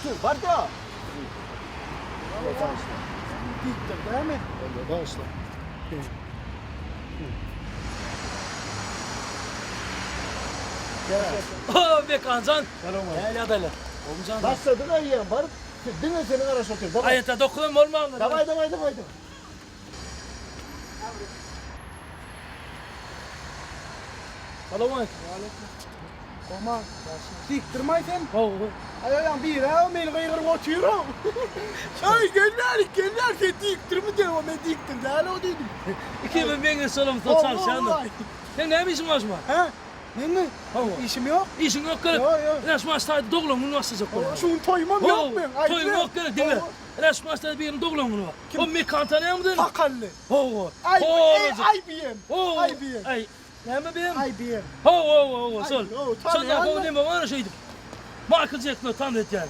otur, bar-da. Diýipdir, dämi? Bagyşla. O Mekanjan. Näle ýagdaýlar? Gowmy Başladyk eýýäm, baryp diňe seni garaşyp otyr. Daway. Aýatda dokuzam bolmandyr. Daway, daway, daway. Salam aleyküm. Goma. Dikdirmaý sen. Gowy. Aý aýaň biri-ä meni gygyryp otyr-ow. Aý gel bärik, gel bärik sen dikdirmi diýip, men dikdir däl-ow diýdim. Ikimiz meňzeş bolamyzsoň çalyşýandyr. Seň näme işiň bar şuma? Hä? Meňmi? Hawa. Işim ýok. Işiň ýok gerek? Ýok, ýok. Ine şu maçda doglan gününi başlajak bolýar. Şu gün toýumam ýok meň. Toýuň ýok gerek, diňle. Ine şu maçda biriniň doglan güni bar. O Mekan tanýaňmy sen? Sakally. Hawa. Aý, IBM. IBM. Aý, näme BM? IBM. Hawa, hawa, hawa, şol. Şonda gowy neme bar şeýdip. Michael Jacksony tanatýan.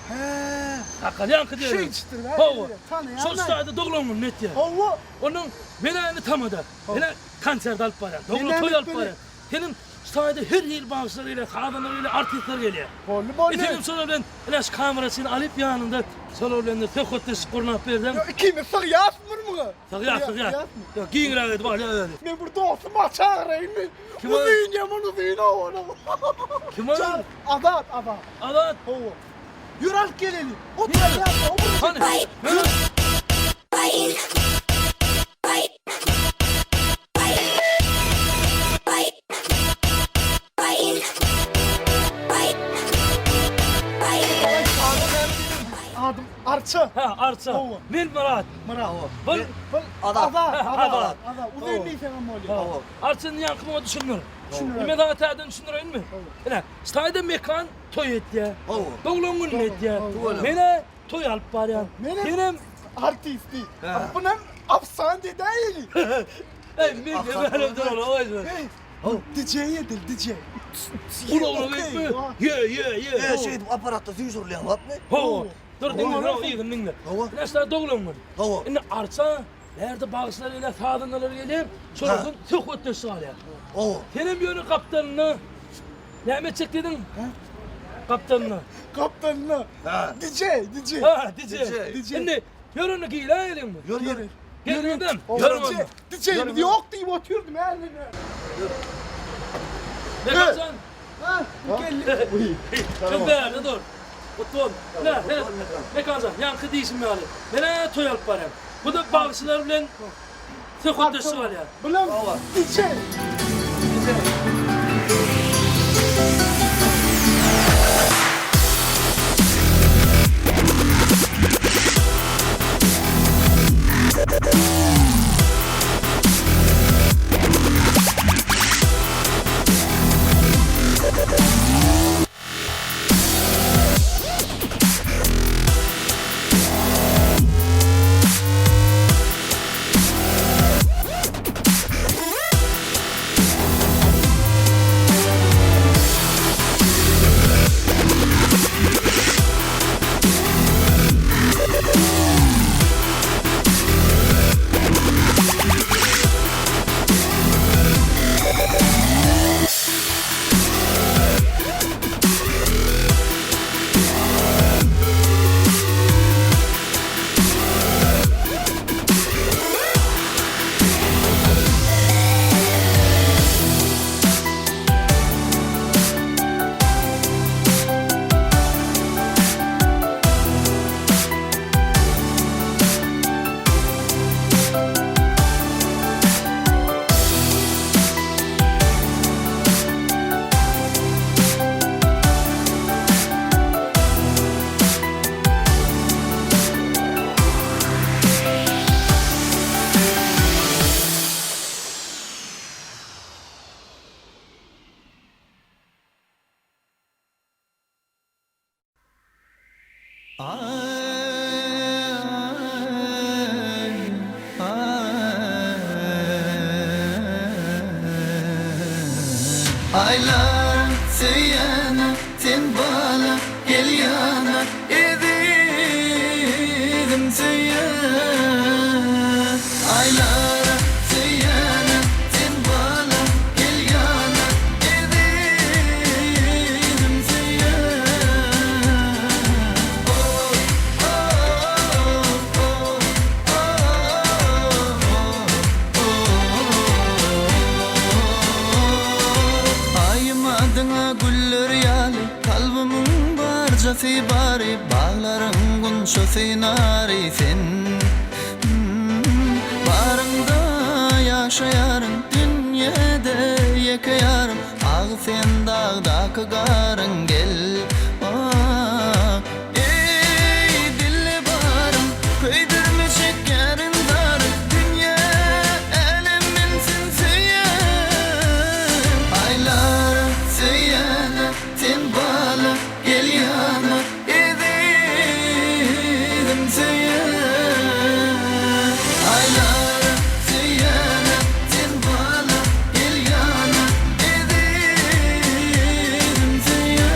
Hä. Sakal ýaňky diýen. Şeýdişdir. Hawa. Tanaýan. Şol staýda doglan gününi etýär. Hawa. Onuň men indi tamada. Ine konsert alyp barýan. Doglan toý alyp barýan. Seniň staýda her hili bagşylar gelýär, sazandalar gelýär, artistler gelýär. Boldy, boldy. E senem şolar bilen ine şu kameraçyny alyp ýanyňda şolar bilen söhbetdeşlik gurnap berseň. Ýok, ikimiz sygýasmy bir muňa? Sygýas, sygýas. Ýok, giňräk edip alýar özi. Men bir dostum bar, çagyraýynmy? Kim ol? Uzyn ýaman uzyn o onuň. Kim ol? Azat, Azat. Azat. Hawa. Ýör alyp geleli. Otur ýa, Hany? Ýör. Adym Arça. Ha, Arça. Hawa. Men Myrat. Myrat. Bul Bul Azat. Azat, Azat. Azat. Azat. Uzyn diýseň hem bolýar. Hawa. Arçany ýaňky muňa düşündir. Düşündir. Men saňa täzeden düşündireýinmi? Ine, ştaýda mekan toý etýär. Hawa. Doglan gününi etýär. Hawa. Men-ä toý alyp barýan. Menem Senem artisti. Bunam afsan diýdäýeli. Ey, men de böyle dur ola Hey, DJ edil, DJ. Gulagyna gitme. Ye, ye, ye. E, şeýdip apparatda süýşürilýän zatmy? Hawa. Dur diňle, dur yzyny diňle. Hawa. Ine şular doglan gün. Hawa. Indi arça Bärde bagşylar gelýär, sazandalar gelýär. Şolardan söhbetdeşlik alýar. Hawa. Senem ýöne gapdalynda näme etjek diýdiň? Gapdalynda. Gapdalynda. Ha. DJ, DJ. Ha, DJ. DJ. Indi ýör onda giräýeliňmi? Ýör, ýör. Gel ýöndem. Ýör onda. DJ-miz ýok diýip oturdym älene. Mekan Ha, geldi. Sen bärde dur. Otur. Ne, ne? Mekanjan, ýaňky diýşim ýaly. Men-ä toý alyp barýan. Bu da bagşylar bilen söhbetdeşlik alýar. Bulam DJ. Aýlar söýene sen bala gel ýana ezizim söýen Aýlar söýene sen bala gel ýana ezizim söýen. Howasy bary Baglaryň gunçasy nary Sen Baryňda ýaşaýaryn Dünýede ýeke ýarym Ah sen dagdaky garyň Gel ah Eý dilli barym Köýdürme çekýärin zaryn Dünýe älem bilsin söýýän Aýlar söýýäne sen bala Gel ýana ezizim söýýän Aýlar söýýäne sen bala Gel ýana ezizim söýýän.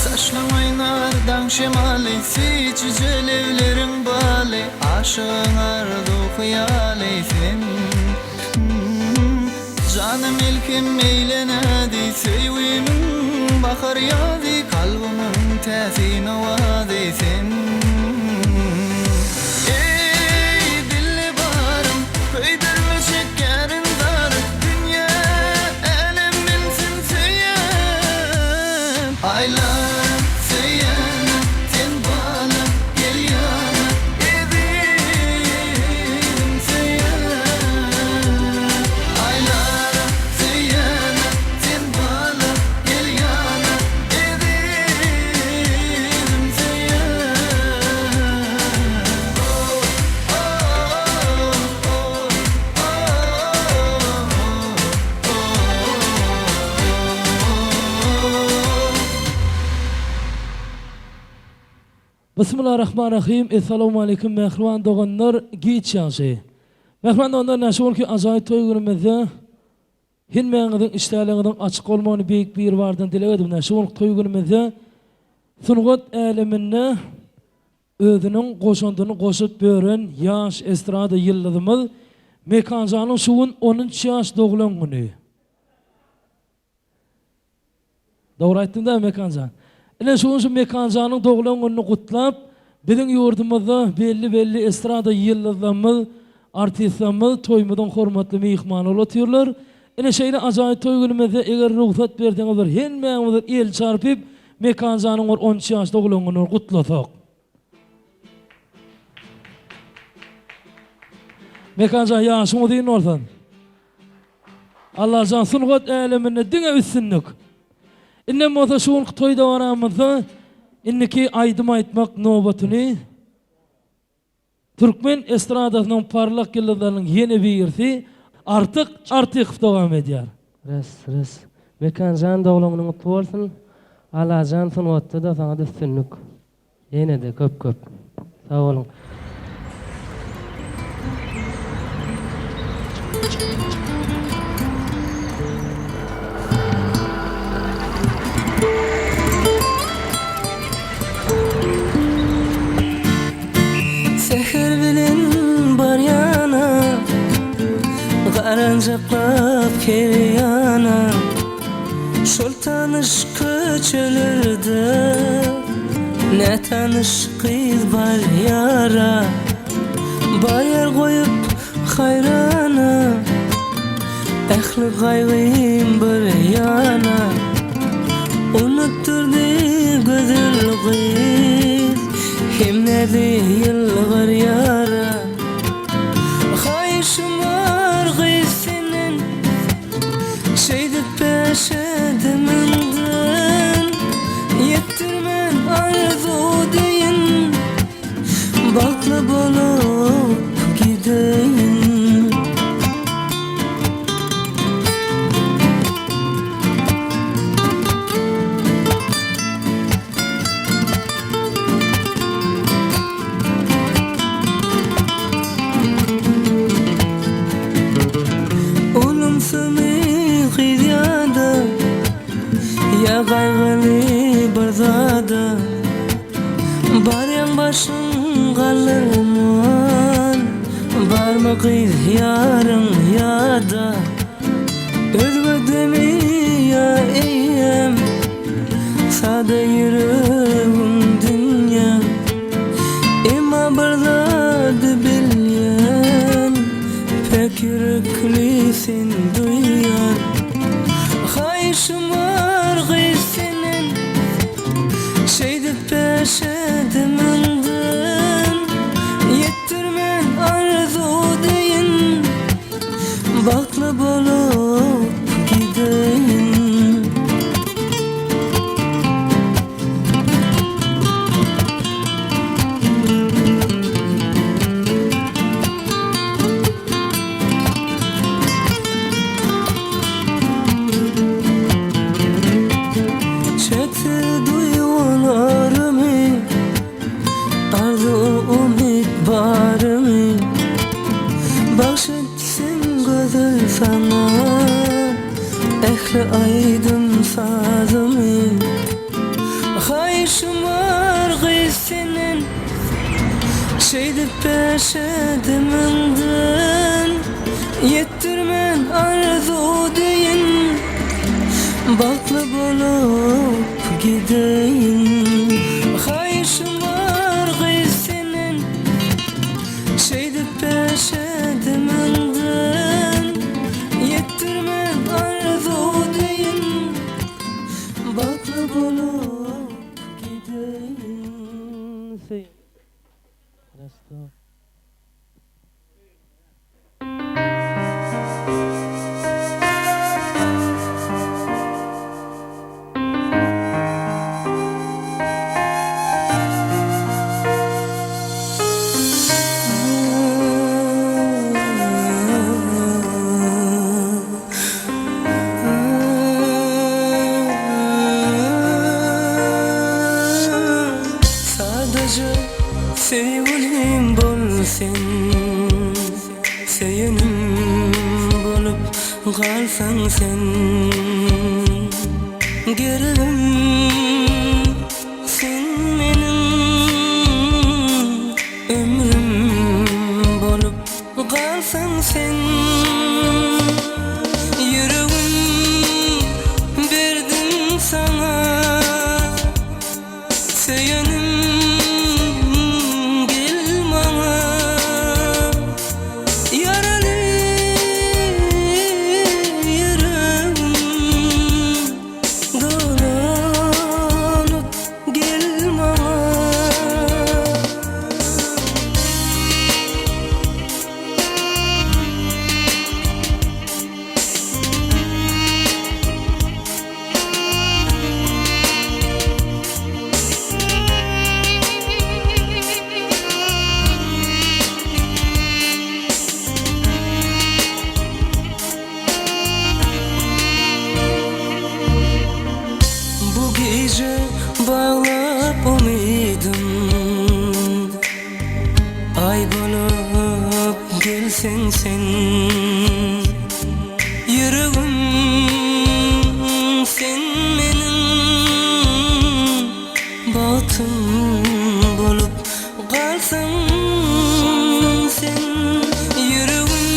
Saçlaň oýnar daň şemaly, Süýjüje lebleriň baly, Aşygyň arzuw-hyýaly sen. Jana melhem eýle näzi, Söýgimiň bahar-ýazy, Kalbymyň täsin owazy sen. Eý, dilli barym, Köýdürme çekýärin zaryn, Dünýä, älem bilsin söýýän. Aýlar söýýäne, sen bala, gel ýana, Ezizim söýýän. Aýlar söýýäne, sen bala, gel ýana, Ezizim söýýän. Bismillarahmanrahim Essalawmaleýkim mähriban doganlar giç ýagşy. Mähriban doganlar näşe bolki ajaýyp toý günümizde hemmäňiziň işdäligiňiziň açyk bolmagyny beýik Biribardan dileg edip näşe bolki toý günümizde sungat äleminde özüniň goşandyny goşup bören ýaş estrada ýyldyzymyz Mekanjanyň şu gün on üç ýaş doglan güni. Dogry aýtdym dämi Mekanjan? Ine şu gün şu Mekanjanyň doglan gününi gutlap, biziň ýurdumyzda belli-belli estrada ýyldyzlarymyz, artistlerimiz toýumyzyň hormatly myhmany bolup otyrlar. Ine şeýle ajaýyp toý günümizde eger rugsat berseňiz bir hemmämiz bir el çarpyp Mekanjanyň bir 13 ýaş doglan gününi gutlasak. Mekanjan ýaşyň uzyn bolsun. Allajan sungat äleminde diňe üstünlik. Indem bolsa şu günki toý dabaramyzda indiki aýdym aýtmak nobatyny türkmen estradasynyň parlak ýyldyzlarynyň ýene birisi Artyk Artykow dowam edýär. Res res. Mekanjan doglan günüň gutly bolsun. Allajan sungatda-da saňa-da üstünlik. Ýene-de köp köp. Sag boluň. Säher bilen barýana Garanjaklap her ýana Şol tanyş köçelerde Nätanyş gyz barýara Barýar goýup haýrana Ähli gaýgym bir ýana Unutdyrdy gözel gyz Hem näzli ýylgyrýara Haýyşym bar gyz senden Şeýdip peşediminden Ýetdirmen arzuw deýin Bagtly bolup gideýin. Ulumsymy gyz ýa-da Ýa gaýgyly bir. zada Barýaň başyň galdyrman Barmy gyz ýaryň ýa-da Özgedemi ýa eýýäm Sada ýüregiň dünýä Emma bir zady bilýän Päk ýürekli sen duýýan Haýyşym bar gyz senden Şeýdip peşedimiňden Ýetdirmen arzuw deýin Bagtly bolup gideýin. Çekdi duýgularymy, arzuw-umyt barymy, Bagş etsin gözel saňa ähli aýdym-sazymy. Haýyşym bar gyz senden, şeýdip peşedimiňden Ýetdirmen arzuw deýin, bagtly bolup gideýin. Haýyşym bar gyz senden, şeýdip peşedimiňden Ýetdirmen arzuw deýin, bagtly bolup gideýin. Sadaja söýgülim bol sen Söýenim bolup galsaň sen Geregim sen meniň Ömrüm bolup galsaň sen Ýüregim berdim saňa Söýenim gel maňa Ýaraly ýüregim Dolanyp gel maňa. Bu gije baglap umydym Aý bolup gelseň sen Ýüregim sen meniň Bagtym bolup galsaň sen Ýüregim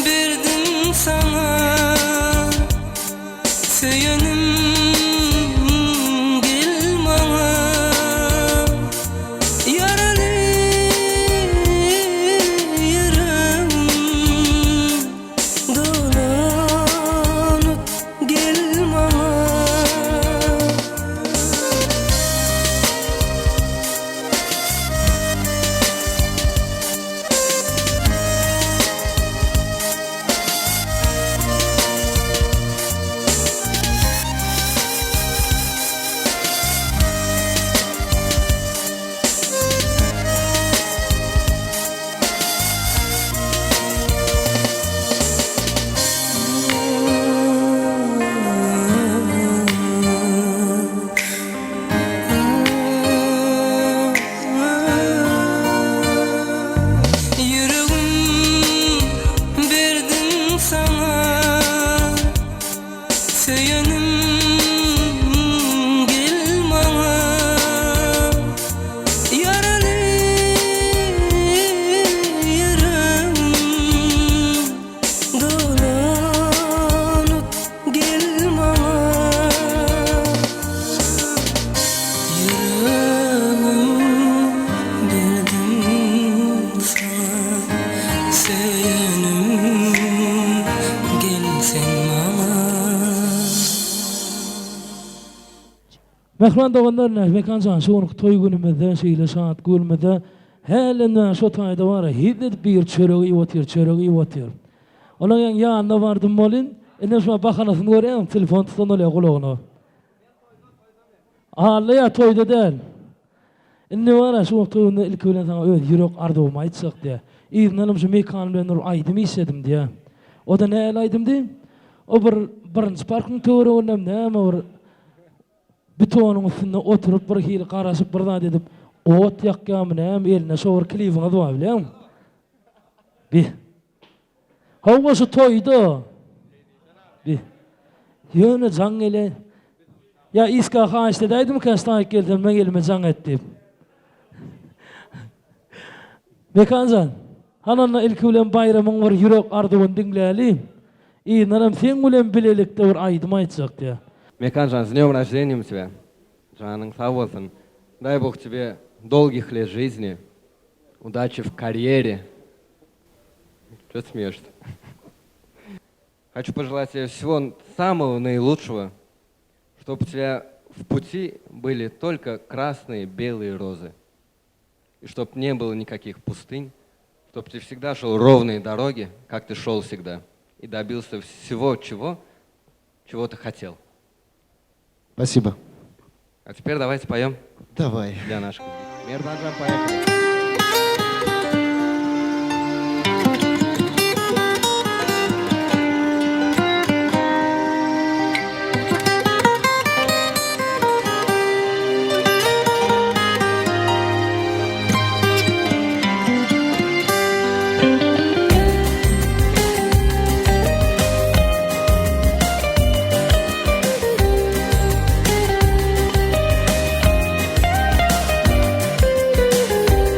berdim saňa Söýenim gel maňa Ýaraly ýüregim dolanyp. Mähriban doganlar ine Mekan jan şu günki toý günümizde şeýle şat günümizde hälden şo taýda bara hezil edip biri çörek iýip otyr çörek iýip otyr. Onuň ýaň ýanyna bardym welin ine şo bahanasyny görýäňmi telefon tutan bolýar gulagyna. Alla ýa toýda däl. Indi bara şu wagt toý günde ilki bilen saňa öz ýürek arzuwymy aýtjak diýýär. Yzyndanam şu Mekan bilen bir aýdym işledim diýýär. O-da nähili aýdym diý? O bir birinji parkyň töweregindemi näme bir Betonyň üstünde oturyp bir hili garaşyp bir zat edip ot ýakýarmy näme elinde şo bir klibiňiz bar bilýäňmi? Bi. Hawa şu toýda. Bi. Ýöne jaň gele. Ýa iska haýyşt edäýdimkä ştaýyk gelsem meň elime jaň et diýip. Mekanjan, hany onda ilki bilen Baýramyň bir ýürek arzuwyny diňläli. Yzyndanam seň bilen bilelikde bir aýdym aýtjak diýýär. Mekanjan, с днем рождением тебя! Janyň sag bolsun! Дай Бог тебе долгих лет жизни, удачи в карьере! Чё ты смеешься? Хочу пожелать тебе всего самого наилучшего, чтоб у тебя в пути были только красные, белые розы. И чтоб не было никаких пустынь, чтоб ты всегда шел ровные дороги, как ты шел всегда, и добился всего, чего, чего ты хотел. Спасибо. А теперь давайте поем. Давай. Для наших. Мерданжан, поехали.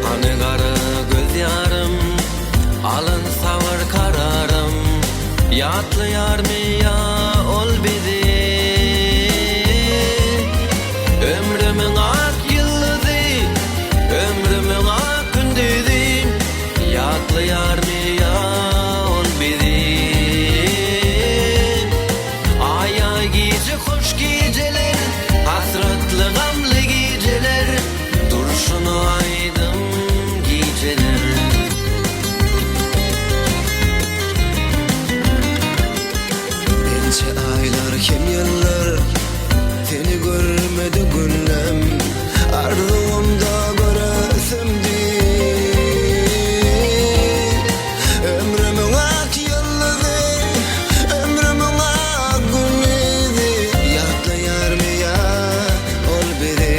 Hany gara göz ýarym, Alyn sabyr kararym, Ýatlaýarmy ýa ol bizi? Ömrümiň ak ýyldyzy, Ömrümiň ak gündizi, Ýatlaýarmy ýa ol bizi? Aý-aý gije hoş gijeler, Hasratly gamly gijeler, Durşuna aýdym gijeler. Ençe aýlar hem ýyllar Seni görmedi günlem Arzuwymda göresimdi Ömrümiň ak ýyldyzy Ömrümiň ak gündizi Ýatlaýarmy ýa ol bizi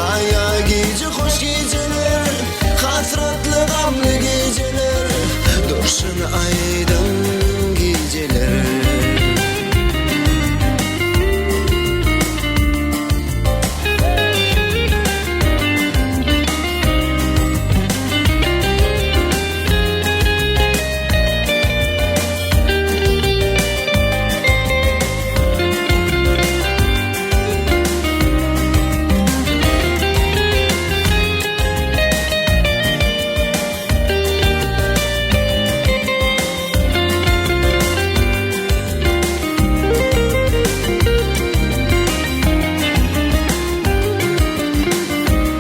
Aý-aý gije hoş gijeler Hasratly gamly gijeler Durşun aýdyň gijeler.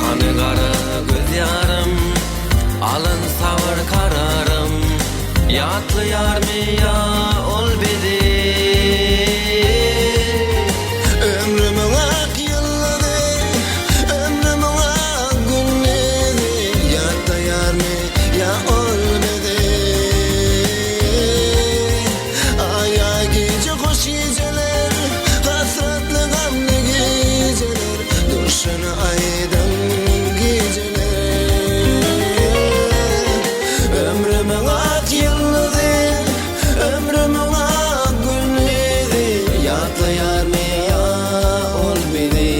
Hany gara göz ýarym, alyn sabyr kararym, Ýatlaýarmy ýa ol bizi? Ömrümiň ak ýyldyzy, ömrümiň ak gündizi, Ýatlaýarmy ýa ol bizi? Aý-aý gije hoş gijeler, Hasratly gamly gijeler, Durşuna aýdyň gijeler. Ömrümiň ak ýyldyzy, ömrümiň ak gündizi, Ýatlaýarmy ýa ol bizi?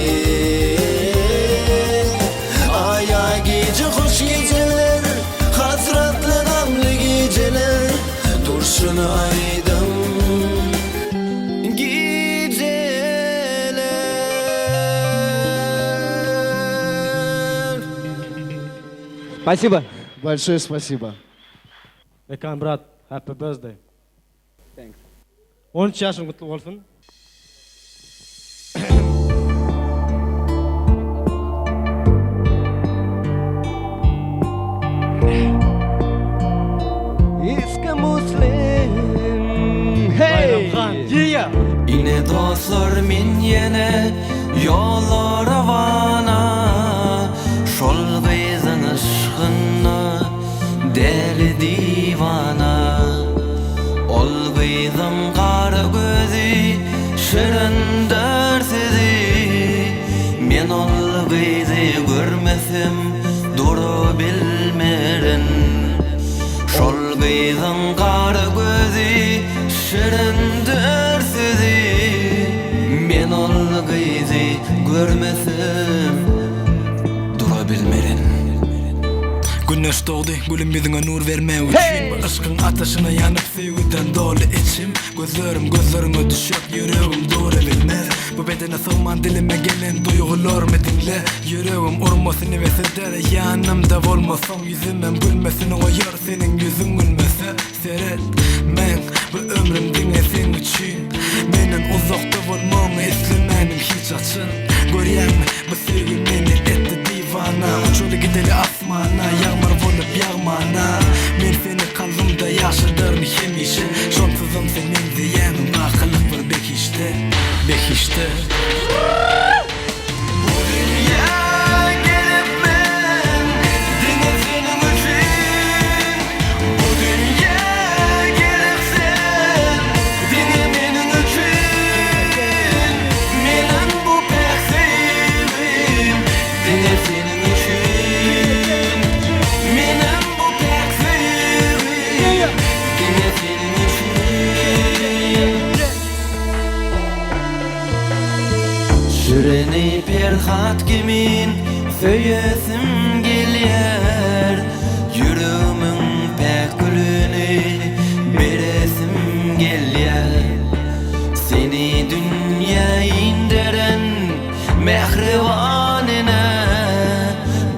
Aý-aý gije hoş gijeler, Hasratly gamly gijeler, Durşuna aýdyň gijeler. Spasibo. Большое спасибо. Mekan brat happy birthday. Thanks. 13 ýaşyň gutly bolsun. Iska Muslim Hey! Baýram han, yeah! Ine dostlar men ýene ýola rowana Şol gyzyň yşgynda däli diwana Ol gyzyň gara gözi şirindir sizi Men ol gyzy görmesem durabilmerin Şol gyzyň gara gözi şirindir sizi Men ol gyzy görmesem durabilmerin. Güneş dogdy, gülüm ýüzüňe nur bermek üçin Bu yşkyň ataşyna ýanyp söýgüden doly içim Gözlerim gözleriňe düşüp ýüregim durabilmez Bu bedene sygman dilime gelen duýgularymy diňle Ýüregim urmasyny bes eder ýanymda bolmasaň Ýüzümem gülmesini goýar seniň ýüzüň gülmese Seret meň bu ömrüm diňe seň üçin Menden uzakda bolmagyňy islemänim hiç haçan Görýäňmi bu söýgi meni etdi diwana Uçaly gideli asmana ýagmyr bolup ýagmana Men seni kalbymda ýaşadaryn hemişe Şonsuzam sen meňzeýäň bakylyk bir behişde Behişde. Bu dünýä gelip men diňe seniň üçin Bu dünýä gelip sen diňe meniň üçin Meniň bu päk söýgim diňe seniň üçin Meniň bu päk söýgim diňe seniň üçin Şirini Perhat kimin söýesim gelýär Ýüregimiň päk gülüni beresim gelýär Seni dünýä inderen mähriban ene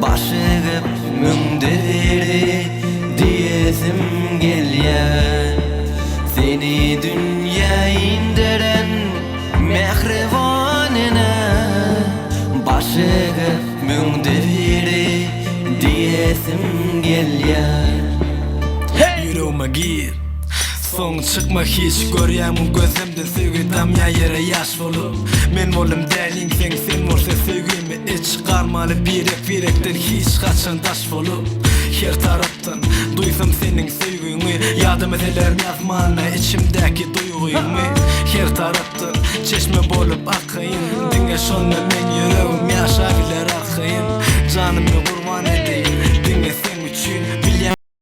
Baş egip müňde biri diýesim gelýär Seni dünýä inderen mähriban ene Baş egip müňde biri diýesim gelýär. Ýüregime gir Soň çykma hiç Görýämiň gözümden söýgi damýa ýere ýaş bolup Men boldum däliň seň sen bolsa söýgimi iç Galmaly birek birekden hiç haçan daş bolup Her tarapdan duýsam seniň söýgüňi Ýadyma meselerim ýazmana içimdäki duýgymy Her tarapdan çeşme bolup akaýyn Diňe şonda meň ýüregim ýaşa biler arkaýyn Janymy gurban edeýin diňe seň üçin.